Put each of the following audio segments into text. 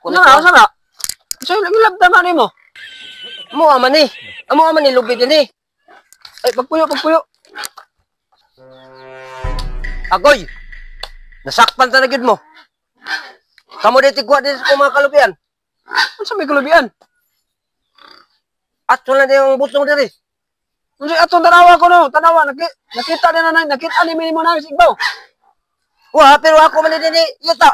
Ano na, ano na? Sa ilabta man nimo. Amo man ni. Amo man ni lubi dinhi. Ay, pagpuyo, pagpuyo. Agoy. Nasakpan ta na gyud mo. Kamo di tigwa din sa mga kalubian. Unsa may kalubian? Ato na din ang butong diri. Unsa atong tanawa ko no? Tanawa nakita din na nakita ni mo na sa igbaw. Wa, pero ako man din yuta.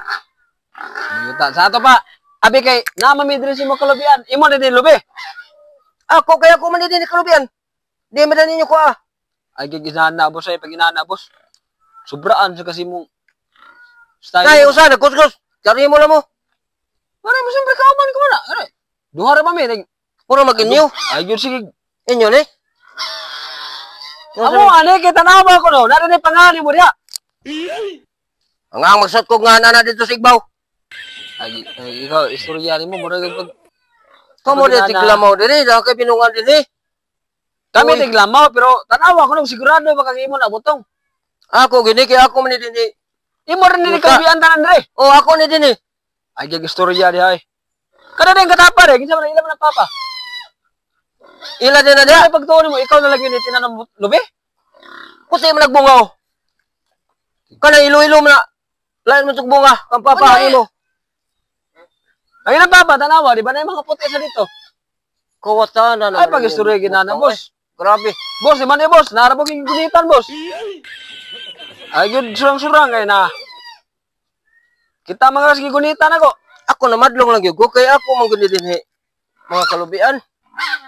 Yuta sa ato pa. Abi kay naa man mi diri sa imo kalubian. Imo na din lubi. Ako kay ako man din kalubian. Di man ninyo ko ah. Ay gigisana boss ay pag inana boss. Sobraan sa kasi mo style. Nay usa na kuskus. Kari mo lang mo. Mare mo siyempre kauman ko na. Are. Duha ra ba mi nag Puro mag-inyo. Ay gyud sige. Inyo ni. Amo ani kay tanawa ko no. Nari ni pangali mo diha. Ang ang magsot ko nga na dito sa igbaw. Ay, ay ikaw istorya nimo mura gyud pag Kamo di tiglamaw diri, dahil kay binungan diri. Kami tiglamaw pero tanawa ko no sigurado baka imo na butong. Ako gini kay ako man dinhi. Imo rin ni kalubian tanan dre. Oh, ako ni dinhi. Ay gyud istorya diha ay. Kada din katapa re, kinsa man ila man ang papa. Ila din na diha. Ay pagtuon mo ikaw na lang yun tinanong lubi. Kusi man nagbungaw. Kana ilo-ilo man na. Lain mo tug bunga kang papa Ano, nimo. Ay nang papa tanawa di ba na yung mga puti sa dito. Kawatan na. Ay pag istorya ginana boss. Grabe. Boss, di man eh boss, narabog yung gunitan boss. Ay gyud surang-surang kay na. Kita mga kasi gunitan ako. Ako na madlong lang gyud ko kay ako man gud dinhi. Mga kalubian.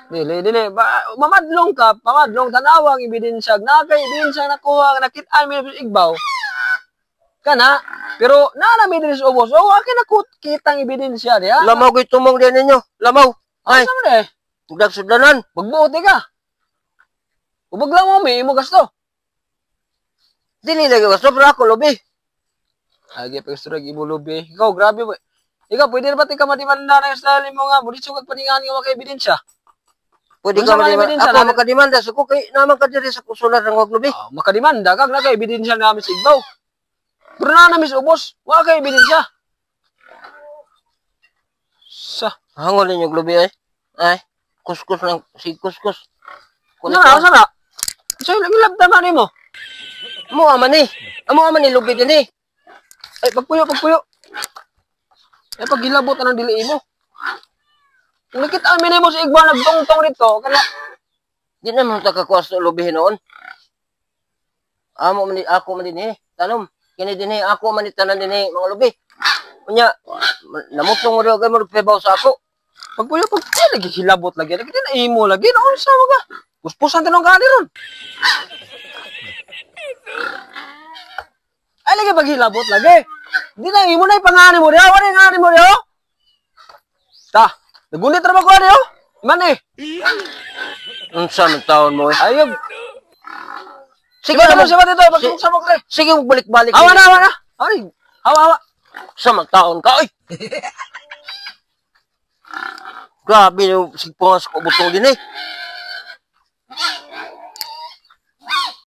Dili, dili. Ba, mamadlong ka, pamadlong tanawa ang ebidensya. Na kay ebidensya nakuha, nakita mi sa igbaw. Kana, pero naa na mi diri sa ubos. Oh, akin na kitang ebidensya diha. Lamaw gyud tumong din ninyo. Lamaw. Ay, Asa man eh? tugdag sudlanan. Magbuot ka. Ubag lang mo, may imo gasto. Dili lagi gusto pero ako lubi. Ay, pag istorya imo lubi. Ikaw, grabe mo. Ikaw, pwede na ba tika madimanda na yung style mo nga? Muli sugag paningan nga maka ebidensya. Pwede Unsa ka man madimanda. ebidensya Ako na- makadimanda sa ko kay naman ka diri sa kusulat ng wag lubi. Oh, makadimanda kag naka ebidensya namin sa igbaw. Pero na namin sa ubos, wa kay ebidensya. Sa, Hangol ninyo lubi ay. Ay, kuskus lang si kuskus. ano na, ano na? Sa ilabta man nimo. Amo man ni. Amo man ni lubi dinhi. Ay, pagpuyo, pagpuyo. Ay, paghilabot anong dili mo. Kung nakita amin nimo sa igbaw nagtungtong dito, kana Di naman ta kakuha sa lubi noon. Amo man ni ako man dinhi. Tanom kini dinhi ako man ni tanan dinhi mga lubi. Unya namutong mo daw kay mo pebaw sa ako. Pagpuyo, pagpuyo, lagi hilabot lagi. Lagi din imo lagi. Noon sa mga. Puspusan tinong gani ron. Ay, lagi paghilabot lagi. Di na imo na ipangani mo diha. Wala yung ngani mo diha. Ta, nagunit ra ba ko ani oh? Man eh. Unsa man taon mo eh? Ayog. Sige Sige na mo mo. siya ba dito? Pagtungsa mo kre. Sige mo balik-balik. Awa na, awa na. Ay, awa, awa. Sa man taon ka oy. Grabe yung sigpungas ko butong din eh.